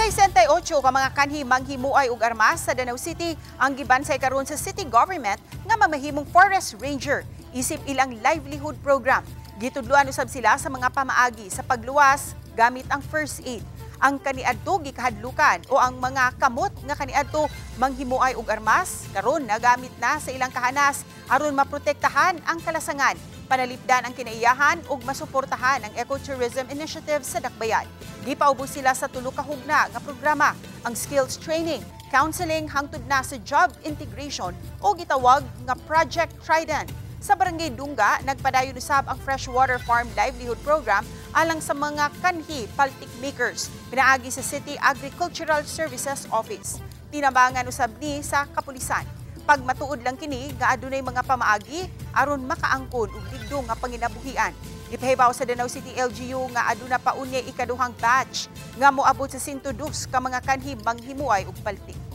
68 ka mga kanhi manghimuay og armas sa Danao City ang gibansay karon sa city government nga mamahimong forest ranger isip ilang livelihood program. Gitudloan usab sila sa mga pamaagi sa pagluwas gamit ang first aid. Ang kaniadto gikahadlukan o ang mga kamot nga kaniadto manghimuay og armas karon nagamit na sa ilang kahanas aron maprotektahan ang kalasangan, panalipdan ang kinaiyahan ug masuportahan ang ecotourism initiative sa Dakbayan. Gipaubos sila sa tulo ka hugna nga programa, ang skills training, counseling hangtod na sa job integration o gitawag nga Project Trident. Sa Barangay Dungga, nagpadayon usab ang Freshwater Farm Livelihood Program alang sa mga kanhi paltik makers pinaagi sa City Agricultural Services Office. Tinabangan usab ni sa kapulisan. Pagmatuod lang kini nga adunay mga pamaagi aron makaangkon og ligdo nga panginabuhian. Gipahibaw sa Danao City LGU nga aduna pa unya ikaduhang batch nga moabot sa 102 ka mga kanhi manghimuay og paltik.